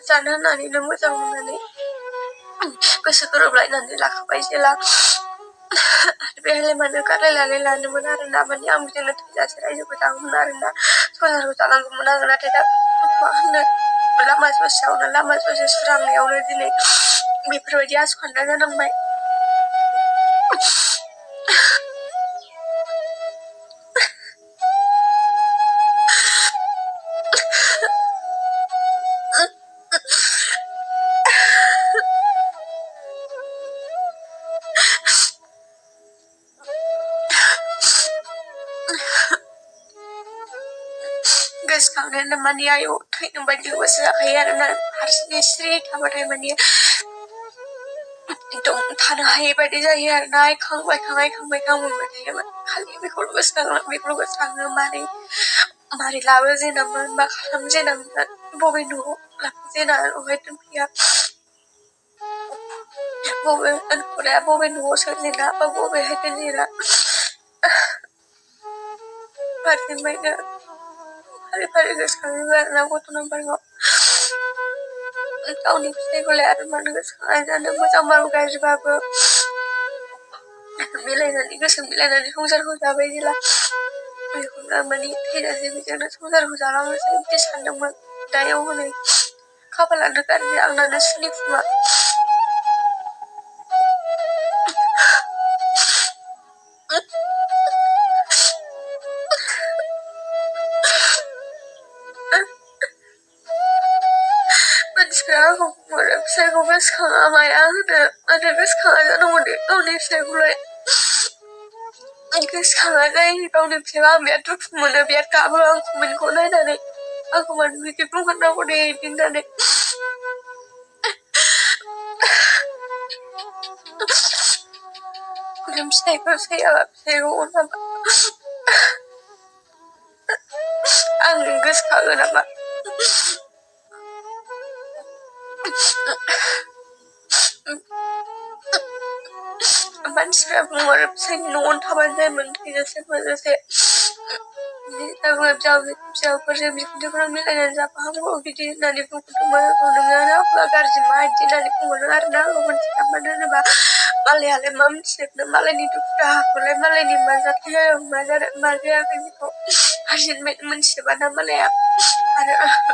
जानो होननानैनो मोजां मोननानै गोसो गोरोबलायनानै लाखाबाय जेला बेहाय मानो गारलायनानै लानोमोन आरोना माने आं बिजोंनो थैजासे रायजोखौ जागौमोन आरोना संसारखौ जालांगौमोन आङो नाथाय दा मा होनो लामा ससे सुरांनायावनो दिनै बेफोरबायदि आसखान्दा जानांबाय गोसोखांनायानो माने आयौ थैनो बायदि गोसो जाखायो आरोना हारसिङै सिरि थाबाथाय माने एकदम थानो हायै बायदि जायो आरोना आइखांबाय मोनबाय थायो खालि बेखौल' गोसोखाङो मारै लाबोजेनामोन मा खालामजेनामोन बबे न'आव लाबोजेना बबे दोनफैया बबे दोनखुराया बबे न'आव सोजेना बा बबेहाय दोनजेना फारसेनिफ्रायनो फारि गोसोखाङो आरोना गथ' नाम्बारखौ गावनि फिथाइखौलाय आरो मानो गोसोखांनाय जानो मोजांबाबो गाज्रिबाबो मिलायनानै संसारखौ जाबाय जेला बेखौनो माने थैजासे बेजोंनो संसारखौ जालांनोसै बिदि सानदोंमोन दायाव हनै खाफालानो गाज्रि आंनानो सुनिखुमा मानसिफ्रा आंखौ बुंहरो फिसाइखौ गोसोखाङा माया होनो नाथाय गोसोखाङा जानांगौ दे गावनि फिसाइखौलाय गोसोखाङा जायो गावनि फिसाइखौ आं बिराद दुखु मोनो बिराद गाबो आंखौ मोनखौ नायनानै आंखौ मानो बिदि बुंहरनांगौ दे बिदि होननानै फिथाइखौ सैयाबा फिथाइखौ अनाबा आं गोसोखाङो नामा मानसिफ्रा बुंहरो फिसाइनि न'आवनो थाबानो जायोमोन थैजासे मोनजासे फिसाफोरजों बिखुनजोफोरा मिलायनानै जाफाहांगौ बिदि होननानै बुंहरदोंमोन नोङो आखला गाज्रि मा बिदि होननानै बुंहरो आरोना आंखौ मोनथिया मानो होनोबा मालायालाय मा मिथिजोबनो मालायनि दुखु दाहाखौलाय मालायनि मा जाथाय जादों मा जायाखै बेखौ हारसिंनिफ्रायनो मोनथिजोबा ना मालाया आरो